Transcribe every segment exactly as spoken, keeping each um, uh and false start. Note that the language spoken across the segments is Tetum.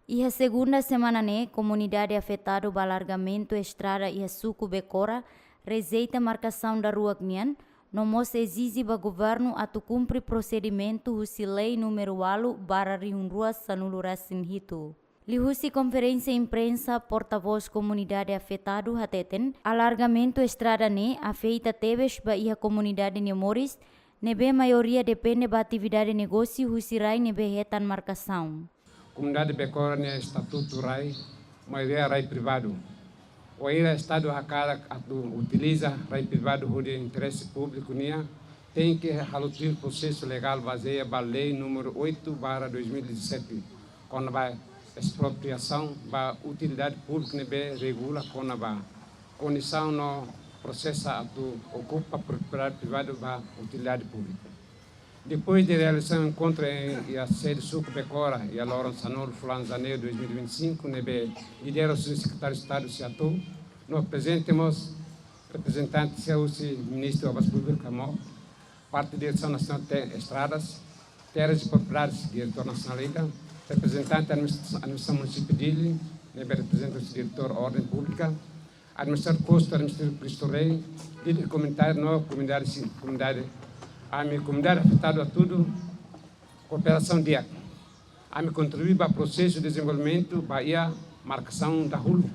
Iha segunda semana ne'e, komunidade afetadu ba alargamentu estrada iha suku Bekora rejeita markasaun daruak nian, no mós ezije ba governu atu kumpre prosedimentu husi lei númeru ualu barra rihun rua sanulu resin hitu. Liuhusi konferénsia imprensa, portavós komunidade afetadu hateten, alargamentu estrada ne'e afeta tebes ba iha komunidade nia moris, ne'ebé maioria depende ba atividade negósiu husi rai ne'ebé hetan markasaun. Komunidade Bekora nia estatutu rai, maioria rai privadu. Wainhira Estadu hakarak atu utiliza rai privadu hodi interese públiku nian, tenke halo tuir prosesu legál bazeia ba lei númeru oito barra dois mil e dezassete, kona-ba espropriasaun ba utilidade públika ne'ebé regula kona-ba kondisaun no prosesu atu okupa propriedade privadu ba utilidade públika. Depois de realizasaun enkontru iha sede suku Bekora, iha loron sanulu fulan Janeiru dois mil e vinte e cinco, ne'ebé lidera husi Sekretáriu Estadu Siatu, no prezente mós reprezentante sira husi Ministru Obras Públikas, MOP, parte Diresaun Nasionál de Estradas, Terras e Propriedades, diretór nasionál ida, reprezentante Administra-, Administrasaun Munisípiu Dili, ne'ebé reprezenta husi diretór Orden Públika, administradór postu, administradór Cristo Rei, líder komunitáriu no komunidade, sin, komunidade. Ami komunidade afetadu hatudu, kooperasaun di'ak. Ami kontribui ba prosesu dezenvolvimentu ba iha markasaun dahuluk,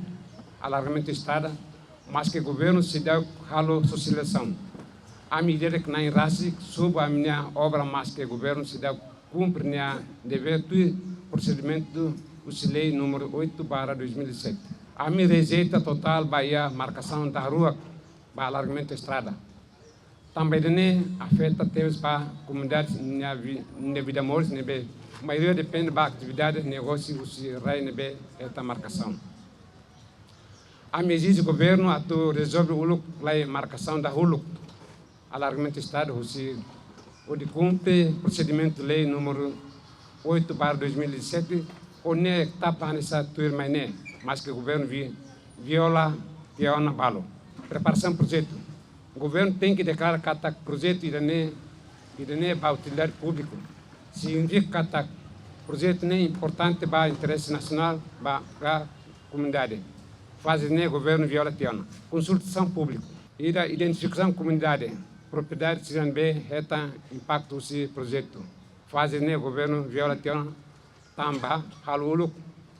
alargamentu estrada, maske governu seidauk halo sosializasaun. Ami ida-idak na'in rasik subu ami-nia obra, maske governu seidauk kumpre nia devér tuir prosedimentu husi lei númeru oito barra dois mil e sete. Ami rejeita totál ba iha markasaun daruak ba alargamentu estrada. Tanba ida-ne'e afeta tebes ba komunidade nia vi-, nia vida moris ne'ebé maioria depende ba atividade negósiu husi rai ne'ebé hetan markasaun. Ami ezije governu atu rezolve uluk lai markasaun dahuluk, alargamentu estrada husi hodi kumpre prosedimentu lei númeru oito barra dois mil e sete, ho nia etapa hanesan tuirmai ne'e, maske governu vi-, viola tiha ona balu. Preparasaun projetu. Governu tenke deklara katak projetu ida-ne'e, ida-ne'e ba utilidade públiku. Signifika katak projetu ne'e importante ba interese nasionál ba, ba komunidade. Faze ne'e governu viola tiha ona. Konsultasaun públiku. Ida identifikasaun komunidade, propriedade sira ne'ebé hetan impaktu husi projetu. Faze ne'e governu viola tiha ona tanba halo uluk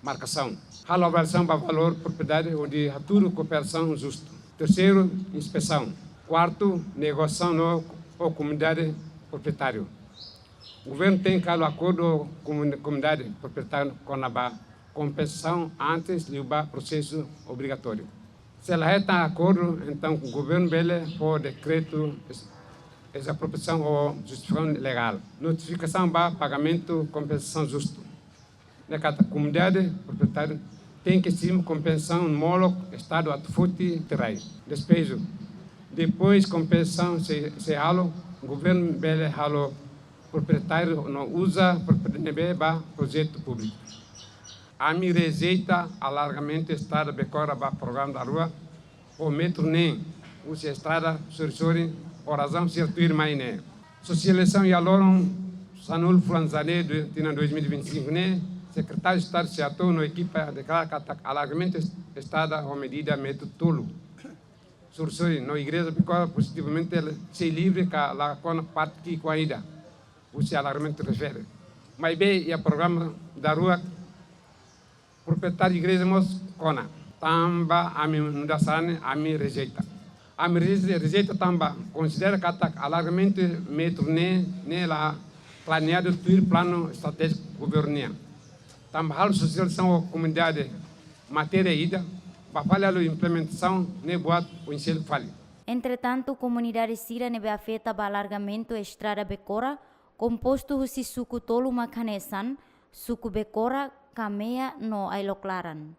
markasaun. Halo avaliasaun ba valór propriedade hodi hatudu kooperasaun justu. Terseiru, inspesaun. Kuartu, negosiasaun no, ho komunidade proprietáriu. Governu tenke halo akordu ho komun-, komunidade proprietáriu kona-ba kompensasaun antes liu ba prosesu obrigatóriu. Se la hetan akordu, entaun governu bele fó dekretu es-, ezapropriasaun ho justifikasaun legál. Notifikasaun ba pagamentu kompensasaun justu. Ne'e katak komunidade proprietáriu tenke simu kompensasaun molok Estadu atu foti tiha rai. Despeju. Depois kompensasaun sei, sei halo, governu bele halo proprietáriu no uza propriedade ne'ebé ba projetu públiku. Ami rejeita alargamentu estrada Bekora ba programa daruak ho metru neen husi estrada sorin-sorin, ho razaun sira tuirmai ne'e. Sosializasaun iha loron sanulu fulan Janeiru tinan dois mil e vinte e cinco ne'e, Sekretáriu Estadu Siatu no ekipa deklara katak alargamentu es-, estrada ho medida metru tolu. Sorin-sorin no igreja Bekora pozitivamente sei livre ka la kona parte ki'ik ida husi alargamentu refere. Maibé iha programa daruak proprietáriu igreja mós kona. Tanba ami nu'udar sarani, ami rejeita. Ami reje-, rejeita tanba konsidera katak alargamentu metru neen ne'e la planeadu tuir planu estratéjiku governu nian. Tanba halo sosializasaun ho komunidade matéria ida, ba fali halo implementasaun ne'e buat oin seluk fali. Entretantu, komunidade sira ne'ebé afeta ba alargamentu estrada Bekora kompostu husi suku tolu mak hanesan, suku Bekora, Kamea no Ailok Laran.